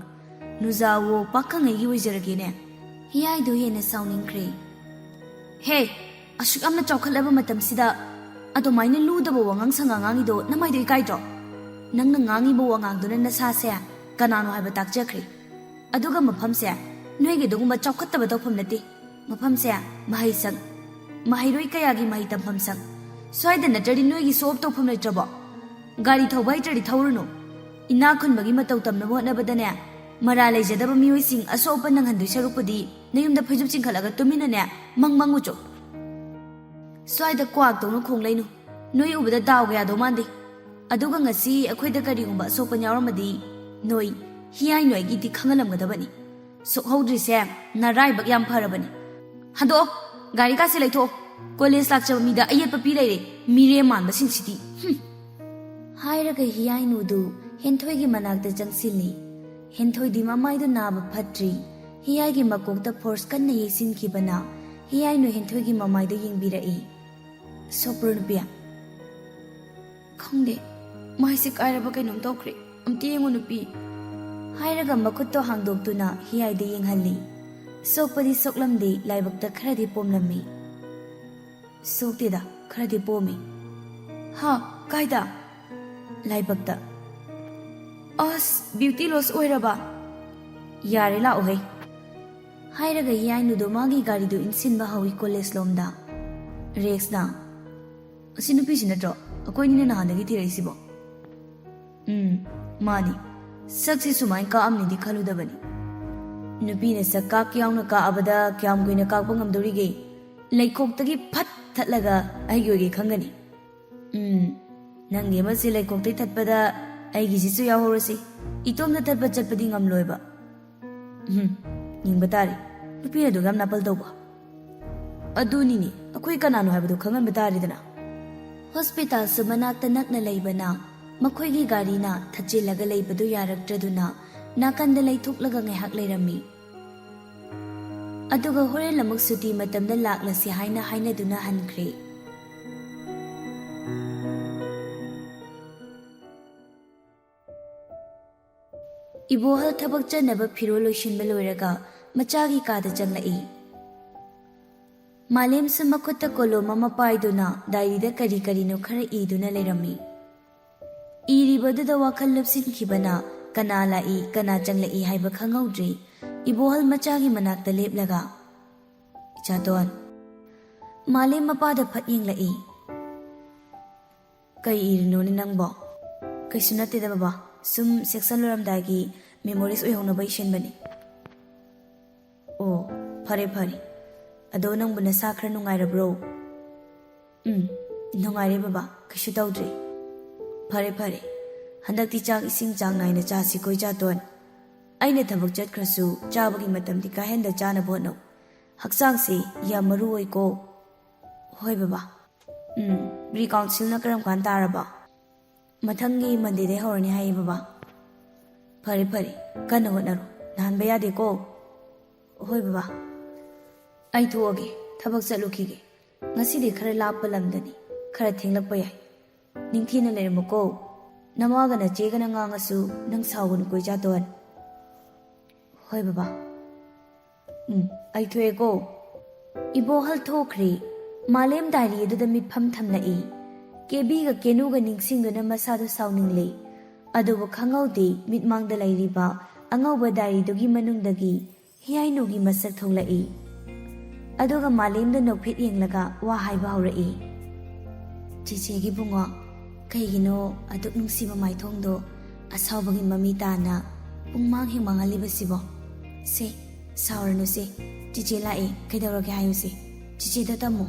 ꯅꯨꯖꯥꯋꯣ ꯄꯥꯈꯪ ꯑꯩꯒꯤ ꯑꯣꯏꯖꯔꯒꯦꯅꯦ꯫" ꯍꯤꯌꯥꯏꯗꯨ ꯍꯦꯟꯅ ꯁꯥꯎꯅꯤꯡꯈ꯭ꯔꯦ꯫ "ꯍꯦ, ꯑꯁꯨꯛ ꯌꯥꯝꯅ ꯆꯥꯎꯈꯠꯂꯕ ꯃꯇꯝꯁꯤꯗ ꯑꯗꯨꯃꯥꯏꯅ ꯂꯨꯗꯕ ꯋꯥꯉꯥꯡ ꯁꯉꯥꯡ ꯉꯥꯡꯉꯤꯗꯣ ꯅꯃꯥꯏꯗꯣ ꯏꯀꯥꯏꯗ꯭ꯔꯣ? ꯅꯪꯅ ꯉꯥꯡꯉꯤꯕ ꯋꯥꯉꯥꯡꯗꯨꯅ ꯅꯁꯥꯁꯦ ꯀꯅꯥꯅꯣ ꯍꯥꯏꯕ ꯇꯥꯛꯆꯈ꯭ꯔꯦ꯫ ꯑꯗꯨꯒ ꯃꯐꯝꯁꯦ ꯅꯣꯏꯒꯤ ꯑꯗꯨꯒꯨꯝꯕ ꯆꯥꯎꯈꯠꯇꯕ ꯇꯧꯐꯝ ꯅꯠꯇꯦ꯫ ꯃꯐꯝꯁꯦ ꯃꯍꯩꯁꯪ, ꯃꯍꯩꯔꯣꯏ ꯀꯌꯥꯒꯤ ꯃꯍꯩ ꯇꯝꯐꯝ ꯁꯪ꯫ ꯁ꯭ꯋꯥꯏꯗ ꯅꯠꯇ꯭ꯔꯗꯤ ꯅꯣꯏꯒꯤ ꯁꯣ ꯑꯣꯐ ꯇꯧꯐꯝ ꯂꯩꯇ꯭ꯔꯕꯣ? ꯒꯥꯔꯤ ꯊꯧꯕ ꯍꯩꯇ꯭ꯔꯗꯤ ꯊꯧꯔꯨꯅꯨ꯫ ꯏꯅꯥꯛ ꯈꯨꯟꯕꯒꯤ ꯃꯇꯧ ꯇꯝꯅꯕ ꯍꯣꯠꯅꯕꯗꯅꯦ, ꯃꯔꯥ ꯂꯩꯖꯗꯕ ꯃꯤꯑꯣꯏꯁꯤꯡ ꯑꯁꯣꯛ ꯑꯄꯟ ꯅꯪꯍꯟꯗꯣꯏ ꯁꯔꯨꯛꯄꯨꯗꯤ ꯅꯌꯨꯝꯗ ꯐꯩꯖꯨꯞ ꯆꯤꯡꯈꯠꯂꯒ ꯇꯨꯃꯤꯟꯅꯅꯦ ꯃꯪ ꯃꯪꯉꯨꯆꯣ꯫ ꯁ꯭ꯋꯥꯏꯗ ꯀ꯭ꯋꯥꯛꯇꯧꯅ ꯈꯣꯡ ꯂꯩꯅꯨ꯫ ꯅꯣꯏ ꯎꯕꯗ ꯗꯥꯎꯒ ꯌꯥꯗꯧ ꯃꯥꯟꯗꯦ꯫ ꯑꯗꯨꯒ ꯉꯁꯤ ꯑꯩꯈꯣꯏꯗ ꯀꯔꯤꯒꯨꯝꯕ ꯑꯁꯣꯛꯄ ꯌꯥꯎꯔꯝꯃꯗꯤ ꯅꯣꯏ, ꯍꯤꯌꯥꯏ ꯅꯣꯏꯒꯤꯗꯤ ꯈꯪꯍꯜꯂꯝꯒꯗꯕꯅꯤ꯫ ꯁꯣꯛꯍꯧꯗ꯭ꯔꯤꯁꯦ ꯅꯔꯥꯏꯕꯛ ꯌꯥꯝ ꯐꯔꯕꯅꯤ꯫ ꯍꯟꯗꯣꯛꯑꯣ, ꯒꯥꯔꯤ ꯀꯥꯁꯦ ꯂꯩꯊꯣꯛꯑꯣ꯫ ꯀꯣꯂꯦꯖ ꯂꯥꯛꯆꯕ ꯃꯤꯗ ꯑꯌꯦꯠꯄ ꯄꯤ ꯂꯩꯔꯦ, ꯃꯤꯔꯦꯝ ꯃꯥꯟꯕꯁꯤꯡꯁꯤꯗꯤ꯫ ꯍꯨꯝ꯫ ꯍꯥꯏꯔꯒ ꯍꯤꯌꯥꯏꯅꯨꯗꯨ ꯍꯦꯟꯊꯣꯏꯒꯤ ꯃꯅꯥꯛꯇ ꯆꯪꯁꯤꯜꯂꯤ꯫ ꯍꯦꯟꯊꯣꯏꯗꯤ ꯃꯃꯥꯏꯗꯨ ꯅꯥꯕ ꯐꯠꯇ꯭ꯔꯤ꯫ ꯍꯤꯌꯥꯏꯒꯤ ꯃꯀꯣꯛꯇ ꯐꯣꯔꯁ ꯀꯟꯅ ꯌꯩꯁꯤꯟꯈꯤꯕꯅ ꯍꯤꯌꯥꯏꯅꯨ ꯍꯦꯟꯊꯣꯏꯒꯤ ꯃꯃꯥꯏꯗꯨ ꯌꯦꯡꯕꯤꯔꯛꯏ꯫ "ꯁꯣꯛꯄ꯭ꯔꯣ ꯅꯨꯄꯤ?" "ꯈꯪꯗꯦ, ꯃꯥꯏꯁꯦ ꯀꯥꯏꯔꯕ ꯀꯩꯅꯣꯝ ꯇꯧꯈ꯭ꯔꯦ꯫ ꯑꯝꯇ ꯌꯦꯡꯉꯨ ꯅꯨꯄꯤ꯫" ꯍꯥꯏꯔꯒ ꯃꯈꯨꯠꯇꯣ ꯍꯥꯡꯗꯣꯛꯇꯨꯅ ꯍꯤꯌꯥꯏꯗ ꯌꯦꯡꯍꯜꯂꯤ꯫ ꯁꯣꯛꯄꯗꯤ ꯁꯣꯛꯂꯝꯗꯦ, ꯂꯥꯏꯕꯛꯇ ꯈꯔꯗꯤ ꯄꯣꯝꯂꯝꯃꯤ꯫ "ꯁꯣꯛꯇꯦꯗ, ꯈꯔꯗꯤ ꯄꯣꯝꯃꯤ꯫" "ꯍꯥ? ꯀꯥꯏꯗ?" "ꯂꯥꯏꯕꯛꯇ꯫" "ꯑꯁ, ꯕ꯭ꯌꯨꯇꯤ ꯂꯣꯁ ꯑꯣꯏꯔꯕ?" "ꯌꯥꯔꯦ, ꯂꯥꯛꯑꯣꯍꯦ꯫" ꯍꯥꯏꯔꯒ ꯍꯤꯌꯥꯏꯅꯨꯗꯣ ꯃꯥꯒꯤ ꯒꯥꯔꯤꯗꯨ ꯏꯟꯁꯤꯟꯕ ꯍꯧꯏ ꯀꯣꯂꯦꯖ ꯂꯣꯝꯗ꯫ ꯔꯦꯛꯁꯅ, "ꯑꯁꯤ ꯅꯨꯄꯤꯁꯤ ꯅꯠꯇ꯭ꯔꯣ ꯑꯩꯈꯣꯏꯅꯤꯅ ꯅꯍꯥꯟꯗꯒꯤ ꯊꯤꯔꯛꯏꯁꯤꯕꯣ?" "ꯎꯝ, ꯃꯥꯅꯤ꯫ ꯁꯛꯁꯤ ꯁꯨꯃꯥꯏꯅ ꯀꯥꯛꯑꯝꯅꯤꯗꯤ ꯈꯜꯂꯨꯗꯕꯅꯤ꯫" "ꯅꯨꯄꯤꯅ ꯁꯛ ꯀꯥꯛ ꯌꯥꯎꯅ ꯀꯥꯛꯑꯕꯗ ꯀꯌꯥꯝ ꯀꯨꯏꯅ ꯀꯥꯛꯄ ꯉꯝꯗꯧꯔꯤꯒꯦ? ꯂꯩꯈꯣꯛꯇꯒꯤ ꯐꯠ ꯊꯠꯂꯒ ꯑꯩꯒꯤ ꯑꯣꯏꯒꯦ ꯈꯪꯒꯅꯤ꯫" "ꯎꯝ, ꯅꯪꯒꯤ ꯑꯃꯁꯦ ꯂꯩꯈꯣꯛꯇꯩ ꯊꯠꯄꯗ ꯑꯩꯒꯤꯁꯤꯁꯨ ꯌꯥꯎꯍꯧꯔꯁꯤ꯫ ꯏꯇꯣꯝꯇ ꯊꯠꯄ ꯆꯠꯄꯗꯤ ꯉꯝꯂꯣꯏꯕ꯫" "ꯎꯝ, ꯌꯦꯡꯕ ꯇꯥꯔꯦ꯫ ꯅꯨꯄꯤꯅ ꯑꯗꯨꯛ ꯌꯥꯝ ꯅꯥꯄꯜ ꯇꯧꯕ꯫" "ꯑꯗꯨꯅꯤꯅꯦ, ꯑꯩꯈꯣꯏ ꯀꯅꯥꯅꯣ ꯍꯥꯏꯕꯗꯨ ꯈꯪꯍꯟꯕ ꯇꯥꯔꯦꯗꯅ꯫" ꯍꯣꯁꯄꯤꯇꯥꯜꯁꯨ ꯃꯅꯥꯛꯇ ꯅꯛꯅ ꯂꯩꯕꯅ ꯃꯈꯣꯏꯒꯤ ꯒꯥꯔꯤꯅ ꯊꯠꯆꯤꯜꯂꯒ ꯂꯩꯕꯗꯨ ꯌꯥꯔꯛꯇ꯭ꯔꯗꯨꯅ ꯅꯥꯀꯟꯗ ꯂꯩꯊꯣꯛꯂꯒ ꯉꯥꯏꯍꯥꯛ ꯂꯩꯔꯝꯃꯤ꯫ ꯑꯗꯨꯒ ꯍꯣꯔꯦꯟ ꯑꯃꯨꯛ ꯁꯨꯇꯤ ꯃꯇꯝꯗ ꯂꯥꯛꯂꯁꯤ ꯍꯥꯏꯅ ꯍꯥꯏꯅꯗꯨꯅ ꯍꯟꯈ꯭ꯔꯦ꯫ ꯏꯕꯣꯍꯜ ꯊꯕꯛ ꯆꯠꯅꯕ ꯐꯤꯔꯣꯜ ꯂꯣꯏꯁꯤꯟꯕ ꯂꯣꯏꯔꯒ ꯃꯆꯥꯒꯤ ꯀꯥꯗ ꯆꯪꯂꯛꯏ꯫ ꯃꯥꯂꯦꯝꯁꯨ ꯃꯈꯨꯠꯇ ꯀꯣꯂꯣꯝ ꯑꯃ ꯄꯥꯏꯗꯨꯅ ꯗꯥꯏꯔꯤꯗ ꯀꯔꯤ ꯀꯔꯤꯅꯣ ꯈꯔ ꯏꯗꯨꯅ ꯂꯩꯔꯝꯃꯤ꯫ ꯏꯔꯤꯕꯗꯨꯗ ꯋꯥꯈꯜ ꯂꯨꯞꯁꯤꯟꯈꯤꯕꯅ ꯀꯅꯥ ꯂꯥꯛꯏ, ꯀꯅꯥ ꯆꯪꯂꯛꯏ ꯍꯥꯏꯕ ꯈꯪꯍꯧꯗ꯭ꯔꯦ꯫ ꯏꯕꯣꯍꯜ ꯃꯆꯥꯒꯤ ꯃꯅꯥꯛꯇ ꯂꯦꯞꯂꯒ, "ꯏꯆꯥꯇꯣꯟ꯫" ꯃꯥꯂꯦꯝ ꯃꯄꯥꯗ ꯐꯠ ꯌꯦꯡꯂꯛꯏ꯫ "ꯀꯩ ꯏꯔꯤꯅꯣꯅꯦ ꯅꯪꯕꯣ?" "ꯀꯩꯁꯨ ꯅꯠꯇꯦꯗ ꯕꯕꯥ, ꯁꯨꯝ ꯁꯦꯛꯁꯟ ꯂꯣꯏꯔꯝꯗꯥꯏꯒꯤ ꯃꯦꯃꯣꯔꯤꯁ ꯑꯣꯏꯍꯧꯅꯕ ꯏꯁꯤꯟꯕꯅꯤ꯫" "ꯑꯣ, ꯐꯔꯦ ꯐꯔꯦ꯫ ꯑꯗꯣ ꯅꯪꯕꯨ ꯅꯁꯥ ꯈꯔ ꯅꯨꯡꯉꯥꯏꯔꯕ꯭ꯔꯣ?" "ꯎꯝ, ꯅꯨꯡꯉꯥꯏꯔꯦ ꯕꯕꯥ, ꯀꯩꯁꯨ ꯇꯧꯗ꯭ꯔꯦ꯫" "ꯐꯔꯦ ꯐꯔꯦ꯫ ꯍꯟꯗꯛꯇꯤ ꯆꯥꯛ ꯏꯁꯤꯡ ꯆꯥꯡ ꯅꯥꯏꯅ ꯆꯥꯁꯤꯀꯣ ꯏꯆꯥꯇꯣꯟ꯫ ꯑꯩꯅ ꯊꯕꯛ ꯆꯠꯈ꯭ꯔꯁꯨ ꯆꯥꯕꯒꯤ ꯃꯇꯝꯗꯤ ꯀꯥꯏꯍꯟꯗ ꯆꯥꯅꯕ ꯍꯣꯠꯅꯧ꯫ ꯍꯛꯆꯥꯡꯁꯤ ꯌꯥꯝ ꯃꯔꯨ ꯑꯣꯏꯀꯣ꯫ ꯍꯣꯏ ꯕꯕꯥ꯫ ꯎꯝ, ꯄ꯭ꯔꯤ ꯀꯥꯎꯟꯁꯤꯜꯅ ꯀꯔꯝ ꯀꯥꯟ ꯇꯥꯔꯕ? ꯃꯊꯪꯒꯤ ꯃꯟꯗꯦꯗꯩ ꯍꯧꯔꯅꯤ ꯍꯥꯏꯌꯦ ꯕꯕꯥ꯫ ꯐꯔꯦ ꯐꯔꯦ, ꯀꯟꯅ ꯍꯣꯠꯅꯔꯣ, ꯅꯥꯍꯟꯕ ꯌꯥꯗꯦꯀꯣ꯫ ꯍꯣꯏ ꯕꯕꯥ꯫ ꯑꯩ ꯊꯣꯛꯑꯒꯦ, ꯊꯕꯛ ꯆꯠꯂꯨꯈꯤꯒꯦ꯫ ꯉꯁꯤꯗꯤ ꯈꯔ ꯂꯥꯞꯄ ꯂꯝꯗꯅꯤ, ꯈꯔ ꯊꯦꯡꯂꯛꯄ ꯌꯥꯏ꯫ ꯅꯤꯡꯊꯤꯅ ꯂꯩꯔꯝꯃꯨꯀꯣ꯫ ꯅꯃꯥꯒ ꯅꯆꯦꯒꯅ ꯉꯥꯡꯉꯁꯨ ꯅꯪ ꯁꯥꯎꯒꯅꯨꯀꯣ ꯏꯆꯥꯇꯣꯟ꯫ ꯍꯣꯏ ꯕꯕꯥ꯫ ꯎꯝ, ꯑꯩ ꯊꯣꯛꯑꯦꯀꯣ꯫ ꯏꯕꯣꯍꯜ ꯊꯣꯛꯈ꯭ꯔꯦ꯫ ꯃꯥꯂꯦꯝ ꯗꯥꯏꯔꯤ ꯑꯗꯨꯗ ꯃꯤꯠꯐꯝ ꯊꯝꯂꯛꯏ꯫ ꯀꯦꯕꯤꯒ ꯀꯦꯅꯨꯒ ꯅꯤꯡꯁꯤꯡꯗꯨꯅ ꯃꯁꯥꯗꯨ ꯁꯥꯎꯅꯤꯡꯂꯦ꯫ ꯑꯗꯨꯕꯨ ꯈꯪꯍꯧꯗꯦ ꯃꯤꯠꯃꯥꯡꯗ ꯂꯩꯔꯤꯕ ꯑꯉꯧꯕ ꯗꯥꯏꯔꯤꯗꯨꯒꯤ ꯃꯅꯨꯡꯗꯒꯤ ꯍꯤꯌꯥꯏꯅꯨꯒꯤ ꯃꯁꯛ ꯊꯣꯛꯂꯛꯏ꯫ ꯑꯗꯨꯒ ꯃꯥꯂꯦꯝꯗ ꯅꯣꯛꯐꯦꯠ ꯌꯦꯡꯂꯒ ꯋꯥ ꯍꯥꯏꯕ ꯍꯧꯔꯛꯏ꯫ "ꯆꯦꯆꯦꯒꯤ ꯕꯨꯡꯉꯣ, ꯀꯩꯒꯤꯅꯣ ꯑꯗꯨꯛ ꯅꯨꯡꯁꯤꯕ ꯃꯥꯏꯊꯣꯡꯗꯣ ꯑꯁꯥꯎꯕꯒꯤ ꯃꯃꯤ ꯇꯥꯅ ꯄꯨꯡꯃꯥꯡ ꯍꯦꯛ ꯃꯥꯡꯍꯜꯂꯤꯕꯁꯤꯕꯣ? ꯁꯦ, ꯁꯥꯎꯔꯅꯨꯁꯦ, ꯆꯦꯆꯦ ꯂꯥꯛꯑꯦ, ꯀꯩꯗꯧꯔꯒꯦ ꯍꯥꯏꯌꯨꯁꯦ, ꯆꯦꯆꯦꯗ ꯇꯝꯃꯣ꯫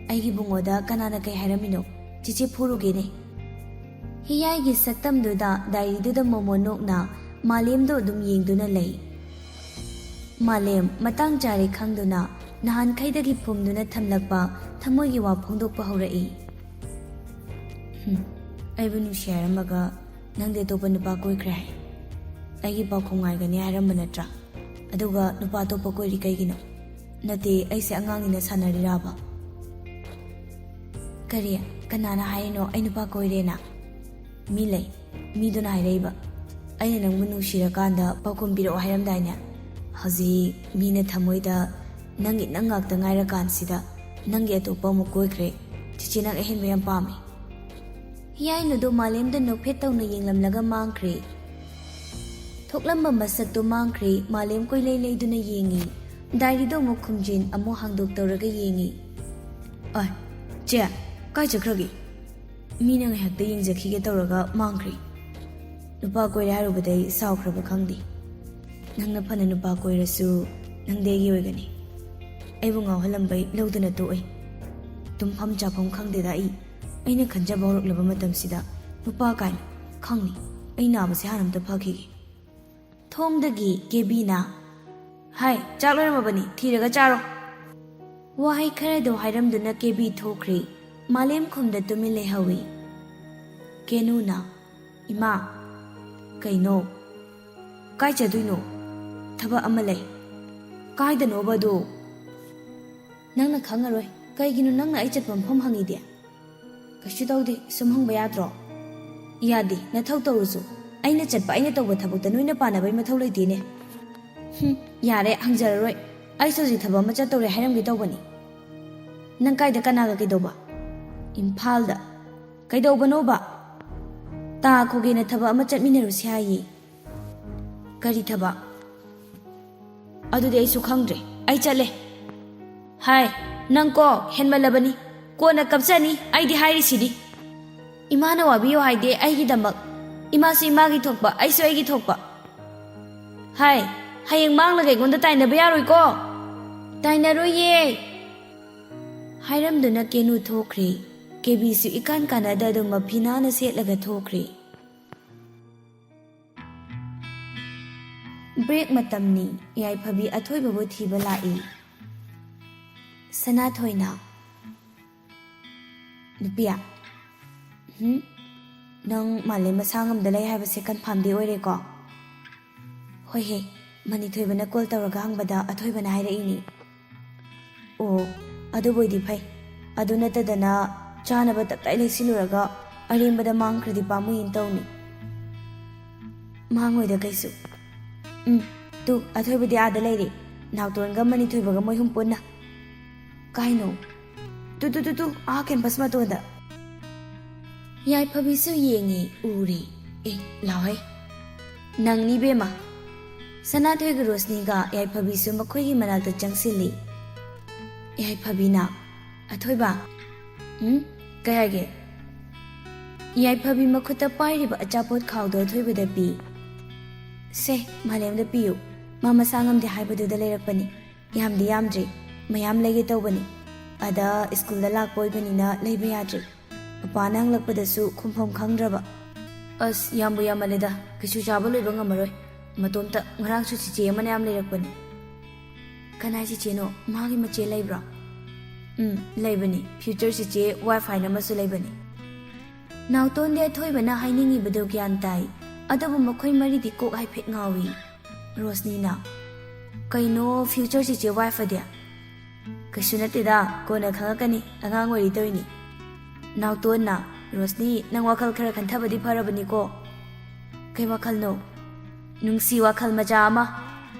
ꯑꯩꯒꯤ ꯕꯨꯡꯉꯣꯗ ꯀꯅꯥꯅ ꯀꯩ ꯍꯥꯏꯔꯝꯃꯤꯅꯣ? ꯆꯦꯆꯦ ꯐꯨꯔꯨꯒꯦꯅꯦ꯫" ꯍꯤꯌꯥꯏꯒꯤ ꯁꯛꯇꯝꯗꯨꯗ ꯗꯥꯏꯔꯤꯗꯨꯗ ꯃꯣꯃꯣ ꯅꯣꯛꯅ ꯃꯥꯂꯦꯝꯗꯣ ꯑꯗꯨꯝ ꯌꯦꯡꯗꯨꯅ ꯂꯩ꯫ ꯃꯥꯂꯦꯝ ꯃꯇꯥꯡ ꯆꯥꯔꯦ ꯈꯪꯗꯨꯅ ꯅꯍꯥꯟꯈꯩꯗꯒꯤ ꯐꯨꯝꯗꯨꯅ ꯊꯝꯂꯛꯄ ꯊꯃꯣꯏꯒꯤ ꯋꯥ ꯐꯣꯡꯗꯣꯛꯄ ꯍꯧꯔꯛꯏ꯫ "ꯍꯨꯝ, ꯑꯩꯕꯨ ꯅꯨꯡꯁꯤ ꯍꯥꯏꯔꯝꯃꯒ ꯅꯪꯗꯤ ꯑꯇꯣꯞꯄ ꯅꯨꯄꯥ ꯀꯣꯏꯈ꯭ꯔꯦ ꯍꯥꯏ꯫ ꯑꯩꯒꯤ ꯄꯥꯎꯈꯨꯝ ꯉꯥꯏꯒꯅꯤ ꯍꯥꯏꯔꯝꯕ ꯅꯠꯇ꯭ꯔꯥ? ꯑꯗꯨꯒ ꯅꯨꯄꯥ ꯑꯇꯣꯞꯄ ꯀꯣꯏꯔꯤ ꯀꯩꯒꯤꯅꯣ? ꯅꯠꯇꯦ, ꯑꯩꯁꯦ ꯑꯉꯥꯡꯅꯤꯅ ꯁꯥꯟꯅꯔꯤꯔꯥꯕ?" "ꯀꯔꯤ? ꯀꯅꯥꯅ ꯍꯥꯏꯔꯤꯅꯣ ꯑꯩ ꯅꯨꯄꯥ ꯀꯣꯏꯔꯦꯅ?" "ꯃꯤ ꯂꯩ, ꯃꯤꯗꯨꯅ ꯍꯥꯏꯔꯛꯏꯕ꯫ ꯑꯩꯅ ꯅꯪꯕꯨ ꯅꯨꯡꯁꯤꯔꯀꯥꯟꯗ ꯄꯥꯎꯈꯨꯝ ꯄꯤꯔꯛꯑꯣ ꯍꯥꯏꯔꯝꯗꯥꯏꯅꯦ? ꯍꯧꯖꯤꯛ ꯃꯤꯅ ꯊꯃꯣꯏꯗ ꯅꯪꯒꯤ ꯅꯪ ꯉꯥꯛꯇ ꯉꯥꯏꯔꯀꯥꯟꯁꯤꯗ ꯅꯪꯒꯤ ꯑꯇꯣꯞꯄ ꯑꯃꯨꯛ ꯀꯣꯏꯈ꯭ꯔꯦ꯫ ꯆꯤꯆꯦ ꯅꯪ ꯑꯍꯦꯟꯕ ꯌꯥꯝ ꯄꯥꯝꯃꯤ꯫" ꯍꯤꯌꯥꯏꯅꯨꯗꯣ ꯃꯥꯂꯦꯝꯗ ꯅꯣꯛꯐꯦꯠ ꯇꯧꯅ ꯌꯦꯡꯂꯝꯂꯒ ꯃꯥꯡꯈ꯭ꯔꯦ꯫ ꯊꯣꯛꯂꯝꯕ ꯃꯁꯛꯇꯣ ꯃꯥꯡꯈ꯭ꯔꯦ꯫ ꯃꯥꯂꯦꯝ ꯀꯣꯏꯂꯩ ꯂꯩꯗꯨꯅ ꯌꯦꯡꯉꯤ꯫ ꯗꯥꯏꯔꯤꯗꯣ ꯑꯃꯨꯛ ꯈꯨꯝꯖꯤꯟ, ꯑꯃꯨꯛ ꯍꯥꯡꯗꯣꯛ ꯇꯧꯔꯒ ꯌꯦꯡꯉꯤ꯫ "ꯑꯣꯏ, ꯆꯦ, ꯀꯥꯏ ꯆꯠꯈ꯭ꯔꯒꯦ? ꯃꯤꯅ ꯉꯥꯏꯍꯥꯛꯇ ꯌꯦꯡꯖꯈꯤꯒꯦ ꯇꯧꯔꯒ ꯃꯥꯡꯈ꯭ꯔꯦ꯫ ꯅꯨꯄꯥ ꯀꯣꯏꯔꯦ ꯍꯥꯏꯔꯨꯕꯗꯩ ꯁꯥꯎꯈ꯭ꯔꯕ ꯈꯪꯗꯦ꯫ ꯅꯪꯅ ꯐꯅ ꯅꯨꯄꯥ ꯀꯣꯏꯔꯁꯨ ꯅꯪꯗꯤ ꯑꯩꯒꯤ ꯑꯣꯏꯒꯅꯤ꯫ ꯑꯩꯕꯨ ꯉꯥꯎꯍꯜꯂꯝꯕꯩ ꯂꯧꯗꯅ ꯇꯣꯛꯑꯣꯏ꯫ ꯇꯨꯝꯐꯝ ꯆꯥꯐꯝ ꯈꯪꯗꯦꯗ ꯑꯩ꯫ ꯑꯩꯅ ꯈꯟꯖꯕ ꯍꯧꯔꯛꯂꯕ ꯃꯇꯝꯁꯤꯗ ꯅꯨꯄꯥ ꯀꯥꯏꯅ ꯈꯪꯅꯤ, ꯑꯩ ꯅꯥꯕꯁꯦ ꯍꯥꯟꯅ ꯑꯝꯇ ꯐꯈꯤꯒꯦ꯫ ꯊꯣꯡꯗꯒꯤ ꯀꯦꯕꯤꯅ, "ꯍꯥꯏ, ꯆꯥꯛ ꯂꯣꯏꯔꯝꯃꯕꯅꯤ, ꯊꯤꯔꯒ ꯆꯥꯔꯣ"꯫ ꯋꯥꯍꯩ ꯈꯔꯗꯣ ꯍꯥꯏꯔꯝꯗꯨꯅ ꯀꯦꯕꯤ ꯊꯣꯛꯈ꯭ꯔꯦ꯫ ꯃꯥꯂꯦꯝ ꯈꯨꯝꯗ ꯇꯨꯃꯤꯟ ꯂꯩꯍꯧꯏ꯫ ꯀꯦꯅꯨꯅ, "ꯏꯃꯥ"꯫ "ꯀꯩꯅꯣ?" "ꯀꯥꯏ ꯆꯠꯇꯣꯏꯅꯣ?" "ꯊꯕꯛ ꯑꯃ ꯂꯩ"꯫ "ꯀꯥꯏꯗꯅꯣꯕ ꯑꯗꯨ?" "ꯅꯪꯅ ꯈꯪꯉꯔꯣꯏ꯫ ꯀꯩꯒꯤꯅꯣ ꯅꯪꯅ ꯑꯩ ꯆꯠꯄ ꯃꯐꯝ ꯍꯪꯉꯤꯗꯤ?" "ꯀꯩꯁꯨ ꯇꯧꯗꯦ, ꯁꯨꯝ ꯍꯪꯕ ꯌꯥꯗ꯭ꯔꯣ?" "ꯌꯥꯗꯦ, ꯅꯊꯧ ꯇꯧꯔꯨꯁꯨ꯫ ꯑꯩꯅ ꯆꯠꯄ, ꯑꯩꯅ ꯇꯧꯕ ꯊꯕꯛꯇ ꯅꯣꯏꯅ ꯄꯥꯟꯅꯕꯩ ꯃꯊꯧ ꯂꯩꯇꯦꯅꯦ"꯫ "ꯍꯨꯝ, ꯌꯥꯔꯦ, ꯍꯪꯖꯔꯔꯣꯏ꯫ ꯑꯩꯁꯨ ꯍꯧꯖꯤꯛ ꯊꯕꯛ ꯑꯃ ꯆꯠꯇꯧꯔꯦ ꯍꯥꯏꯔꯝꯒꯦ ꯇꯧꯕꯅꯤ"꯫ "ꯅꯪ ꯀꯥꯏꯗ, ꯀꯅꯥꯒ, ꯀꯩꯗꯧꯕ?" "ꯏꯝꯐꯥꯜꯗ"꯫ "ꯀꯩꯗꯧꯕꯅꯣꯕ?" "ꯇꯥ ꯈꯣꯒꯦꯅ ꯊꯕꯛ ꯑꯃ ꯆꯠꯃꯤꯟꯅꯔꯨꯁꯤ ꯍꯥꯏꯌꯦ"꯫ "ꯀꯔꯤ ꯊꯕꯛ?" "ꯑꯗꯨꯗꯤ ꯑꯩꯁꯨ ꯈꯪꯗ꯭ꯔꯦ, ꯑꯩ ꯆꯠꯂꯦ"꯫ "ꯍꯥꯏ, ꯅꯪꯀꯣ ꯍꯦꯟꯃꯜꯂꯕꯅꯤ, ꯀꯣꯟꯅ ꯀꯞꯆꯅꯤ, ꯑꯩꯗꯤ ꯍꯥꯏꯔꯤꯁꯤꯗꯤ"꯫ "ꯏꯃꯥꯅ ꯋꯥꯕꯤꯌꯨ ꯍꯥꯏꯗꯦ ꯑꯩꯒꯤꯗꯃꯛ꯫ ꯏꯃꯥꯁꯨ ꯏꯃꯥꯒꯤ ꯊꯣꯛꯄ, ꯑꯩꯁꯨ ꯑꯩꯒꯤ ꯊꯣꯛꯄ"꯫ "ꯍꯥꯏ, ꯍꯌꯦꯡ ꯃꯥꯡꯂꯒ ꯑꯩꯉꯣꯟꯗ ꯇꯥꯏꯅꯕ ꯌꯥꯔꯣꯏꯀꯣ"꯫ "ꯇꯥꯏꯅꯔꯣꯏꯌꯦ"꯫ ꯍꯥꯏꯔꯝꯗꯨꯅ ꯀꯦꯅꯨ ꯊꯣꯛꯈ꯭ꯔꯦ꯫ ꯀꯦꯕꯤꯁꯨ ꯏꯀꯥꯟ ꯀꯥꯟꯅꯗ ꯑꯗꯨꯝ ꯃꯐꯤꯅꯥꯅ ꯁꯦꯠꯂꯒ ꯊꯣꯛꯈ꯭ꯔꯦ꯫ ꯕ꯭ꯔꯦꯛ ꯃꯇꯝꯅꯤ꯫ ꯌꯥꯏꯐꯕꯤ ꯑꯊꯣꯏꯕꯕꯨ ꯊꯤꯕ ꯂꯥꯛꯏ꯫ ꯁꯅꯥꯊꯣꯏꯅ, "ꯅꯨꯄꯤꯌꯥ"꯫ "ꯍꯨꯝ? ꯅꯪ ꯃꯥꯂꯦꯝ ꯃꯁꯥ ꯉꯝꯗ ꯂꯩ ꯍꯥꯏꯕꯁꯦ ꯀꯟꯐꯥꯝꯗꯤ ꯑꯣꯏꯔꯦꯀꯣ?" "ꯍꯣꯏꯍꯦ, ꯃꯅꯤꯊꯣꯏꯕꯅ ꯀꯣꯜ ꯇꯧꯔꯒ ꯍꯪꯕꯗ ꯑꯊꯣꯏꯕꯅ ꯍꯥꯏꯔꯛꯏꯅꯤ"꯫ "ꯑꯣ, ꯑꯗꯨꯕꯨ ꯑꯣꯏꯗꯤ ꯐꯩ꯫ ꯑꯗꯨ ꯅꯠꯇꯗꯅ ꯆꯥꯅꯕ ꯇꯞꯇꯥꯏ ꯂꯩꯁꯤꯜꯂꯨꯔꯒ ꯑꯔꯦꯝꯕꯗ ꯃꯥꯡꯈ꯭ꯔꯗꯤ ꯄꯥꯝꯃꯨꯏꯅ ꯇꯧꯅꯤ"꯫ "ꯃꯥꯡꯉꯣꯏꯗ ꯀꯩꯁꯨ"꯫ "ꯎꯝ, ꯇꯨ, ꯑꯊꯣꯏꯕꯗꯤ ꯑꯥꯗ ꯂꯩꯔꯦ꯫ ꯅꯥꯎꯇꯣꯟꯒ ꯃꯅꯤꯊꯣꯏꯕꯒ ꯃꯣꯏ ꯑꯍꯨꯝ ꯄꯨꯟꯅ"꯫ "ꯀꯥꯏꯅꯣ?" "ꯇꯨ, ꯇꯨ, ꯇꯨ, ꯇꯨ, ꯑꯥ ꯀꯦꯝꯄꯁ ꯃꯇꯣꯟꯗ"꯫ ꯌꯥꯏꯐꯕꯤꯁꯨ ꯌꯦꯡꯉꯤ, ꯎꯔꯦ꯫ "ꯑꯦ, ꯂꯥꯎꯍꯩ"꯫ "ꯅꯪꯅꯤ ꯏꯕꯦꯝꯃ"꯫ ꯁꯅꯥꯊꯣꯏꯒ ꯔꯣꯁꯅꯤꯒ ꯌꯥꯏꯐꯕꯤꯁꯨ ꯃꯈꯣꯏꯒꯤ ꯃꯅꯥꯛꯇ ꯆꯪꯁꯤꯜꯂꯤ꯫ ꯌꯥꯏꯐꯕꯤꯅ, "ꯑꯊꯣꯏꯕ"꯫ "ꯎꯝ? ꯀꯩ ꯍꯥꯏꯒꯦ?" ꯌꯥꯏꯐꯕꯤ ꯃꯈꯨꯠꯇ ꯄꯥꯏꯔꯤꯕ ꯑꯆꯥꯄꯣꯠ ꯈꯥꯎꯗꯣ ꯑꯊꯣꯏꯕꯗ ꯄꯤ꯫ "ꯁꯦ, ꯃꯥꯂꯦꯝꯗ ꯄꯤꯌꯨ꯫ ꯃꯥ ꯃꯁꯥ ꯉꯝꯗꯦ ꯍꯥꯏꯕꯗꯨꯗ ꯂꯩꯔꯛꯄꯅꯤ꯫ ꯌꯥꯝꯗꯤ ꯌꯥꯝꯗ꯭ꯔꯤ꯫ ꯃꯌꯥꯝ ꯂꯩꯒꯦ ꯇꯧꯕꯅꯤ꯫ ꯑꯗ ꯁ꯭ꯀꯨꯜꯗ ꯂꯥꯛꯄ ꯑꯣꯏꯕꯅꯤꯅ ꯂꯩꯕ ꯌꯥꯗ꯭ꯔꯤ"꯫ ꯃꯄꯥꯅ ꯍꯪꯂꯛꯄꯗꯁꯨ ꯈꯨꯝꯐꯝ ꯈꯪꯗ꯭ꯔꯕ꯫ ꯑꯁ, ꯌꯥꯝꯕꯨ ꯌꯥꯝꯃꯜꯂꯦꯗ, ꯀꯩꯁꯨ ꯆꯥꯕ ꯂꯣꯏꯕ ꯉꯝꯃꯔꯣꯏ꯫ ꯃꯇꯣꯝꯇ ꯉꯔꯥꯡꯁꯨ ꯆꯤꯆꯦ ꯑꯃꯅ ꯌꯥꯝ ꯂꯩꯔꯛꯄꯅꯤ꯫ ꯀꯅꯥꯏ ꯆꯤꯆꯦꯅꯣ? ꯃꯥꯒꯤ ꯃꯆꯦ ꯂꯩꯕ꯭ꯔꯣ? ꯎꯝ, ꯂꯩꯕꯅꯤ꯫ ꯐ꯭ꯌꯨꯆꯔ ꯆꯤꯆꯦ ꯋꯥꯏꯐ ꯍꯥꯏꯅ ꯑꯃꯁꯨ ꯂꯩꯕꯅꯤ꯫ ꯅꯥꯎꯇꯣꯟꯗꯤ ꯑꯊꯣꯏꯕꯅ ꯍꯥꯏꯅꯤꯡꯉꯤꯕꯗꯨ ꯒ꯭ꯌꯥꯟ ꯇꯥꯏ, ꯑꯗꯨꯕꯨ ꯃꯈꯣꯏ ꯃꯔꯤꯗꯤ ꯀꯣꯛ ꯍꯥꯏꯐꯦꯠ ꯉꯥꯎꯏ꯫ ꯔꯣꯁꯅꯤꯅ, "ꯀꯩꯅꯣ ꯐ꯭ꯌꯨꯆꯔ ꯆꯤꯆꯦ ꯋꯥꯏꯐ ꯑꯗꯤ?" "ꯀꯩꯁꯨ ꯅꯠꯇꯦꯗ, ꯀꯣꯟꯅ ꯈꯪꯉꯛꯀꯅꯤ, ꯑꯉꯥꯡ ꯑꯣꯏꯔꯤ ꯇꯧꯏꯅꯤ꯫" ꯅꯥꯎꯇꯣꯟꯅ, "ꯔꯣꯁꯅꯤ, ꯅꯪ ꯋꯥꯈꯜ ꯈꯔ ꯈꯟꯊꯕꯗꯤ ꯐꯔꯕꯅꯤꯀꯣ꯫" "ꯀꯩ ꯋꯥꯈꯜꯅꯣ?" "ꯅꯨꯡꯁꯤ ꯋꯥꯈꯜ ꯃꯆꯥ ꯑꯃ꯫"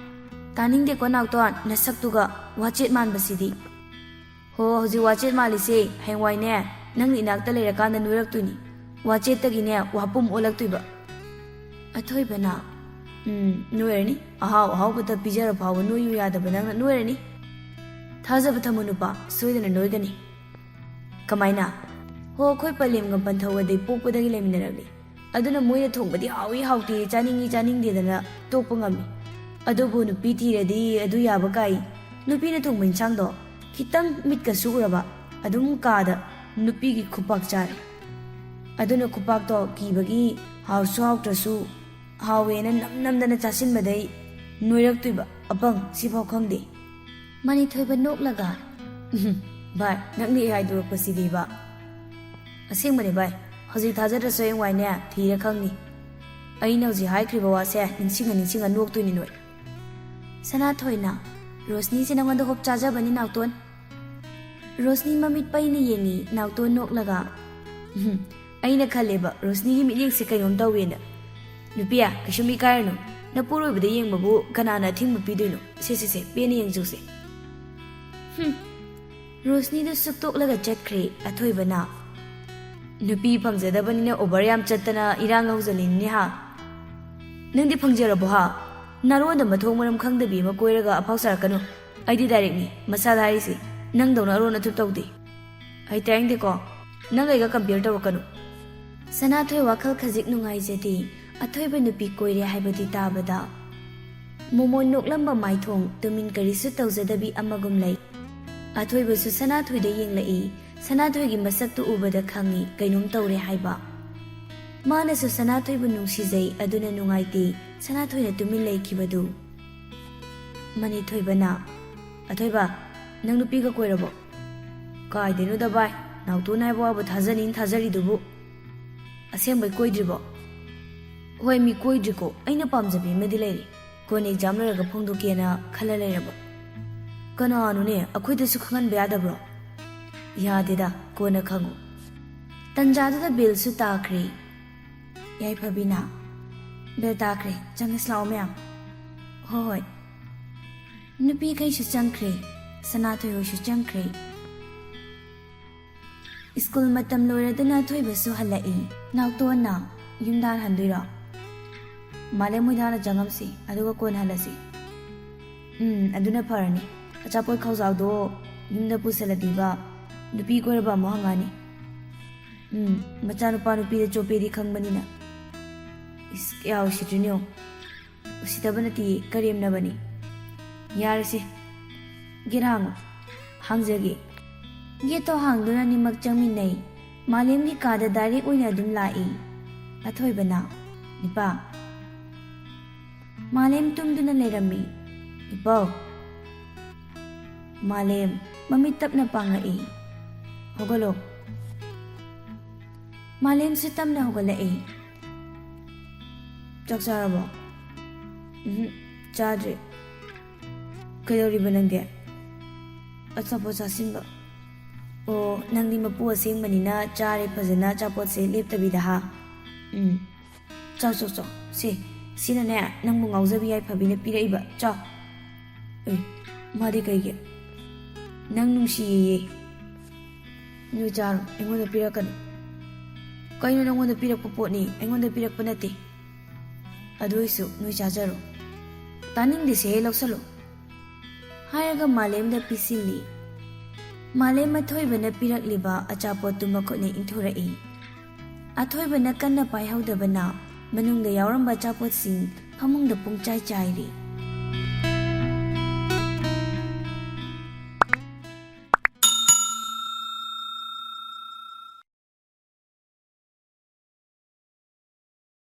"ꯇꯥꯅꯤꯡꯗꯦꯀꯣ ꯅꯥꯎꯇꯣꯟ, ꯅꯁꯛꯇꯨꯒ ꯋꯥꯆꯦꯠ ꯃꯥꯟꯕꯁꯤꯗꯤ꯫" "ꯍꯣ, ꯍꯧꯖꯤꯛ ꯋꯥꯆꯦꯠ ꯃꯥꯜꯂꯤꯁꯦ, ꯍꯌꯦꯡꯋꯥꯏꯅꯦ, ꯅꯪꯅ ꯏꯅꯥꯛꯇ ꯂꯩꯔꯀꯥꯟꯗ ꯅꯣꯏꯔꯛꯇꯣꯏꯅꯤ꯫ ꯋꯥꯆꯦꯠꯇꯒꯤꯅꯦ ꯋꯥꯄꯨꯝ ꯑꯣꯜꯂꯛꯇꯣꯏꯕ꯫" ꯑꯊꯣꯏꯕꯅ, "ꯎꯝ, ꯅꯣꯏꯔꯅꯤ꯫ ꯑꯍꯥꯎ ꯑꯍꯥꯎꯕꯇ ꯄꯤꯖꯔ ꯐꯥꯎꯕ ꯅꯣꯏꯌꯨ ꯌꯥꯗꯕ ꯅꯪꯅ ꯅꯣꯏꯔꯅꯤ꯫ ꯊꯥꯖꯕ ꯊꯝꯃꯨ ꯅꯨꯄꯥ, ꯁꯣꯏꯗꯅ ꯅꯣꯏꯒꯅꯤ꯫" "ꯀꯃꯥꯏꯅ?" "ꯍꯣ, ꯑꯩꯈꯣꯏ ꯄꯂꯦꯝꯒ ꯄꯟꯊꯧꯒꯗꯤ ꯄꯣꯛꯄꯗꯒꯤ ꯂꯩꯃꯤꯟꯅꯔꯛꯂꯤ꯫ ꯑꯗꯨꯅ ꯃꯣꯏꯅ ꯊꯣꯡꯕꯗꯤ ꯍꯥꯎꯏ ꯍꯥꯎꯇꯦ, ꯆꯥꯅꯤꯡꯏ ꯆꯥꯅꯤꯡꯗꯦꯗꯅ ꯇꯣꯛꯄ ꯉꯝꯃꯤ꯫ ꯑꯗꯨꯕꯨ ꯅꯨꯄꯤ ꯊꯤꯔꯗꯤ ꯑꯗꯨ ꯌꯥꯕ ꯀꯥꯏ꯫ ꯅꯨꯄꯤꯅ ꯊꯣꯡꯕ ꯏꯟꯁꯥꯡꯗꯣ ꯈꯤꯇꯪ ꯃꯤꯠꯀ ꯁꯨꯔꯕ ꯑꯗꯨꯝ ꯀꯥꯗ ꯅꯨꯄꯤꯒꯤ ꯈꯨꯄꯥꯛ ꯆꯥꯔꯦ꯫ ꯑꯗꯨꯅ ꯈꯨꯄꯥꯛꯇꯣ ꯀꯤꯕꯒꯤ ꯍꯥꯎꯔꯁꯨ ꯍꯥꯎꯇ꯭ꯔꯁꯨ ꯍꯥꯎꯋꯦꯅ ꯅꯝ ꯅꯝꯗꯅ ꯆꯥꯁꯤꯟꯕꯗꯩ ꯅꯣꯏꯔꯛꯇꯣꯏꯕ ꯑꯄꯪ ꯁꯤꯐꯥꯎ ꯈꯪꯗꯦ꯫" ꯃꯅꯤꯊꯣꯏꯕ ꯅꯣꯛꯂꯒ, "ꯎꯝ, ꯚꯥꯏ, ꯅꯪꯅ ꯍꯦꯛ ꯍꯥꯏꯗꯣꯔꯛꯄꯁꯤꯗꯤꯕ꯫" "ꯑꯁꯦꯡꯕꯅꯦ ꯚꯥꯏ, ꯍꯧꯖꯤꯛ ꯊꯥꯖꯗ꯭ꯔꯁꯨ ꯍꯌꯦꯡꯋꯥꯏꯅꯦ ꯊꯤꯔ ꯈꯪꯅꯤ꯫ ꯑꯩꯅ ꯍꯧꯖꯤꯛ ꯍꯥꯏꯈ꯭ꯔꯤꯕ ꯋꯥꯁꯦ ꯅꯤꯡꯁꯤꯡꯉ ꯅꯤꯡꯁꯤꯡꯉ ꯅꯣꯛꯇꯣꯏꯅꯤ ꯅꯣꯏ꯫" ꯁꯅꯥꯊꯣꯏꯅ, "ꯔꯣꯁꯅꯤꯁꯦ ꯅꯉꯣꯟꯗ ꯍꯣꯞ ꯆꯥꯖꯕꯅꯤ ꯅꯥꯎꯇꯣꯟ꯫" ꯔꯣꯁꯅꯤ ꯃꯃꯤꯠ ꯄꯩꯅ ꯌꯦꯡꯉꯤ, ꯅꯥꯎꯇꯣꯟ ꯅꯣꯛꯂꯒ, "ꯎꯝ, ꯑꯩꯅ ꯈꯜꯂꯦꯕ ꯔꯣꯁꯅꯤꯒꯤ ꯃꯤꯠꯌꯦꯡꯁꯦ ꯀꯩꯅꯣꯝ ꯇꯧꯋꯦꯅ꯫ ꯅꯨꯄꯤꯌꯥ, ꯀꯩꯁꯨꯝ ꯏꯀꯥꯏꯔꯅꯨ꯫ ꯅꯄꯨꯔꯣꯏꯕꯗ ꯌꯦꯡꯕꯕꯨ ꯀꯅꯥꯅ ꯑꯊꯤꯡꯕ ꯄꯤꯗꯣꯏꯅꯣ? ꯁꯦ, ꯁꯦ, ꯁꯦ, ꯄꯦꯟꯅ ꯌꯦꯡꯖꯧꯁꯦ꯫" ꯍꯨꯝ꯫ ꯔꯣꯁꯅꯤꯗꯨ ꯁꯨꯛꯇꯣꯛꯂꯒ ꯆꯠꯈ꯭ꯔꯦ ꯑꯊꯣꯏꯕꯅ꯫ "ꯅꯨꯄꯤ ꯐꯪꯖꯗꯕꯅꯤꯅ ꯑꯣꯚꯔ ꯌꯥꯝ ꯆꯠꯇꯅ ꯏꯔꯥꯡ ꯍꯧꯖꯜꯂꯤꯅꯤꯅꯦ ꯍꯥ? ꯅꯪꯗꯤ ꯐꯪꯖꯔꯕꯣ ꯍꯥ? ꯅꯔꯣꯟꯗ ꯃꯊꯣꯡ ꯃꯔꯝ ꯈꯪꯗꯕꯤ ꯑꯃ ꯀꯣꯏꯔꯒ ꯑꯐꯥꯎ ꯁꯥꯔꯛꯀꯅꯨ꯫ ꯑꯩꯗꯤ ꯗꯥꯏꯔꯦꯛꯅꯤ, ꯃꯁꯥꯗ ꯍꯥꯏꯔꯤꯁꯤ꯫ ꯅꯪꯗꯧꯅ ꯑꯔꯣꯟ ꯑꯊꯨꯞ ꯇꯧꯗꯦ꯫ ꯑꯩ ꯇꯥꯅꯤꯡꯗꯦꯀꯣ꯫ ꯅꯪ ꯑꯩꯒ ꯀꯝꯄꯤꯌꯔ ꯇꯧꯔꯛꯀꯅꯨ꯫" ꯁꯅꯥꯊꯣꯏ ꯋꯥꯈꯜ ꯈꯖꯤꯛ ꯅꯨꯡꯉꯥꯏꯖꯗꯦ, ꯑꯊꯣꯏꯕ ꯅꯨꯄꯤ ꯀꯣꯏꯔꯦ ꯍꯥꯏꯕꯗꯤ ꯇꯥꯕꯗ꯫ ꯃꯣꯃꯣꯟ ꯅꯣꯛꯂꯝꯕ ꯃꯥꯏꯊꯣꯡ ꯇꯨꯃꯤꯟ ꯀꯔꯤꯁꯨ ꯇꯧꯖꯗꯕꯤ ꯑꯃꯒꯨꯝ ꯂꯩ꯫ ꯑꯊꯣꯏꯕꯁꯨ ꯁꯅꯥꯊꯣꯏꯗ ꯌꯦꯡꯂꯛꯏ꯫ ꯁꯅꯥꯊꯣꯏꯒꯤ ꯃꯁꯛꯇꯨ ꯎꯕꯗ ꯈꯪꯏ ꯀꯩꯅꯣꯝ ꯇꯧꯔꯦ ꯍꯥꯏꯕ꯫ ꯃꯥꯅꯁꯨ ꯁꯅꯥꯊꯣꯏꯕꯨ ꯅꯨꯡꯁꯤꯖꯩ, ꯑꯗꯨꯅ ꯅꯨꯡꯉꯥꯏꯇꯦ ꯁꯅꯥꯊꯣꯏꯅ ꯇꯨꯃꯤꯟ ꯂꯩꯈꯤꯕꯗꯨ꯫ ꯃꯅꯤꯊꯣꯏꯕꯅ, "ꯑꯊꯣꯏꯕ, ꯅꯪ ꯅꯨꯄꯤꯒ ꯀꯣꯏꯔꯕꯣ?" "ꯀꯥꯏꯗꯩꯅꯣꯗ ꯚꯥꯏ, ꯅꯥꯎꯇꯣꯟ ꯍꯥꯏꯕ ꯋꯥꯕꯨ ꯊꯥꯖꯅꯤꯅ ꯊꯥꯖꯔꯤꯗꯨꯕꯨ꯫ ꯑꯁꯦꯡꯕꯩ ꯀꯣꯏꯗ꯭ꯔꯤꯕꯣ?" "ꯍꯣꯏ, ꯃꯤ ꯀꯣꯏꯗ꯭ꯔꯤꯀꯣ, ꯑꯩꯅ ꯄꯥꯝꯖꯕꯤ ꯑꯃꯗꯤ ꯂꯩꯔꯦ꯫ ꯀꯣꯟꯅ exam ꯂꯣꯏꯔꯒ ꯐꯣꯡꯗꯣꯛꯀꯦꯅ ꯈꯜꯂ ꯂꯩꯔꯕ꯫" "ꯀꯅꯥꯅꯣꯅꯦ, ꯑꯩꯈꯣꯏꯗꯁꯨ ꯈꯪꯍꯟꯕ ꯌꯥꯗꯕ꯭ꯔꯣ?" "ꯌꯥꯗꯦꯗ, ꯀꯣꯟꯅ ꯈꯪꯉꯨ꯫" ꯇꯟꯖꯥꯗꯨꯗ bell ꯁꯨ ꯇꯥꯈ꯭ꯔꯦ꯫ ꯌꯥꯏꯐꯕꯤꯅ, "Bell ꯇꯥꯈ꯭ꯔꯦ, ꯆꯪꯉꯁꯤ ꯂꯥꯛꯑꯣ ꯃꯌꯥꯝ꯫" "ꯍꯣꯏ ꯍꯣꯏ꯫" ꯅꯨꯄꯤꯈꯩꯁꯨ ꯆꯪꯈ꯭ꯔꯦ, ꯁꯅꯥꯊꯣꯏ ꯍꯣꯏꯁꯨ ꯆꯪꯈ꯭ꯔꯦ꯫ ꯁ꯭ꯀꯨꯜ ꯃꯇꯝ ꯂꯣꯏꯔꯗꯨꯅ ꯑꯊꯣꯏꯕꯁꯨ ꯍꯜꯂꯛꯏ꯫ ꯅꯥꯎꯇꯣꯟꯅ, "ꯌꯨꯝꯗ ꯍꯥꯟꯅ ꯍꯟꯗꯣꯏꯔꯣ?" "ꯃꯥꯂꯦꯝ ꯍꯣꯏꯗ ꯍꯥꯟꯅ ꯆꯪꯉꯝꯁꯤ, ꯑꯗꯨꯒ ꯀꯣꯟꯅ ꯍꯜꯂꯁꯤ꯫" "ꯎꯝ, ꯑꯗꯨꯅ ꯐꯔꯅꯤ꯫ ꯑꯆꯥꯄꯣꯠ ꯈꯥꯎꯖꯥꯎꯗꯣ ꯌꯨꯝꯗ ꯄꯨꯁꯜꯂꯗꯤꯕ ꯅꯨꯄꯤ ꯀꯣꯏꯔꯕ ꯑꯃꯨꯛ ꯍꯪꯉꯛꯑꯅꯤ꯫" "ꯎꯝ, ꯃꯆꯥꯅꯨꯄꯥ ꯅꯨꯄꯤꯗ ꯆꯣꯞꯄꯦꯗꯤ ꯈꯪꯕꯅꯤꯅ꯫" ꯏꯁ, ꯀꯌꯥ ꯎꯁꯤꯠꯇ꯭ꯔꯤꯅꯣ ꯌꯦꯡꯉꯣ꯫ ꯎꯁꯤꯠꯇꯕ ꯅꯠꯇꯦ, ꯀꯔꯦꯝꯅꯕꯅꯤ꯫ "ꯌꯥꯔꯦꯁꯦ, gate ꯍꯥꯡꯉꯣ꯫" "ꯍꯥꯡꯖꯒꯦ꯫" Gate ꯇꯣ ꯍꯥꯡꯗꯨꯅ ꯑꯅꯤꯃꯛ ꯆꯪꯃꯤꯟꯅꯩ꯫ ꯃꯥꯂꯦꯝꯒꯤ ꯀꯥꯗ direct ꯑꯣꯏꯅ ꯑꯗꯨꯝ ꯂꯥꯛꯏ꯫ ꯑꯊꯣꯏꯕꯅ, "ꯅꯤꯄꯥ꯫" ꯃꯥꯂꯦꯝ ꯇꯨꯝꯗꯨꯅ ꯂꯩꯔꯝꯃꯤ꯫ "ꯅꯤꯄꯥꯎ꯫" ꯃꯥꯂꯦꯝ ꯃꯃꯤꯠ ꯇꯞꯅ ꯄꯥꯡꯉꯛꯏ꯫ "ꯍꯧꯒꯠꯂꯣ꯫" ꯃꯥꯂꯦꯝꯁꯨ ꯇꯞꯅ ꯍꯧꯒꯠꯂꯛꯏ꯫ "ꯆꯥꯛ ꯆꯥꯔꯕꯣ?" "ꯎꯝꯍꯨꯝ, ꯆꯥꯗ꯭ꯔꯤ꯫" "ꯀꯩꯗꯧꯔꯤꯕ ꯅꯪꯗꯤ?" "ꯑꯆꯥꯄꯣꯠ ꯆꯥꯁꯤꯟꯕ꯫" "ꯑꯣ, ꯅꯪꯗꯤ ꯃꯄꯨ ꯑꯁꯦꯡꯕꯅꯤꯅ ꯆꯥꯔꯦ ꯐꯖꯅ ꯑꯆꯥꯄꯣꯠꯁꯦ ꯂꯦꯞꯇꯕꯤꯗ, ꯍꯥ?" "ꯎꯝ꯫ ꯆꯥꯎ, ꯆꯥꯎ, ꯆꯥꯎ꯫ ꯁꯦ, ꯁꯤꯅꯅꯦ, ꯅꯪꯕꯨ ꯉꯥꯎꯖꯕꯤ ꯌꯥꯏꯐꯕꯤꯅ ꯄꯤꯔꯛꯏꯕ꯫ ꯆꯥꯎ꯫" "ꯑꯦ, ꯃꯥꯗꯤ ꯀꯩꯒꯤ?" "ꯅꯪ ꯅꯨꯡꯁꯤꯌꯦꯌꯦ꯫" "ꯅꯣꯏ ꯆꯥꯔꯣ, ꯑꯩꯉꯣꯟꯗ ꯄꯤꯔꯛꯀꯅꯨ꯫" "ꯀꯩꯅꯣ, ꯅꯪꯉꯣꯟꯗ ꯄꯤꯔꯛꯄ ꯄꯣꯠꯅꯤ, ꯑꯩꯉꯣꯟꯗ ꯄꯤꯔꯛꯄ ꯅꯠꯇꯦ꯫ ꯑꯗꯨ ꯑꯣꯏꯁꯨ ꯅꯣꯏ ꯆꯥꯖꯔꯣ꯫" "ꯇꯥꯅꯤꯡꯗꯦꯁꯦ, ꯂꯧꯁꯜꯂꯨ꯫" ꯍꯥꯏꯔꯒ ꯃꯥꯂꯦꯝꯗ ꯄꯤꯁꯤꯜꯂꯤ꯫ ꯃꯥꯂꯦꯝ ꯑꯊꯣꯏꯕꯅ ꯄꯤꯔꯛꯂꯤꯕ ꯑꯆꯥꯄꯣꯠꯇꯨ ꯃꯈꯨꯠꯅ ꯏꯟꯊꯣꯔꯛꯏ꯫ ꯑꯊꯣꯏꯕꯅ ꯀꯟꯅ ꯄꯥꯏꯍꯧꯗꯕꯅ ꯃꯅꯨꯡꯗ ꯌꯥꯎꯔꯝꯕ ꯑꯆꯥꯄꯣꯠꯁꯤꯡ ꯐꯃꯨꯡꯗ ꯄꯨꯡꯆꯥꯏ ꯆꯥꯏꯔꯤ꯫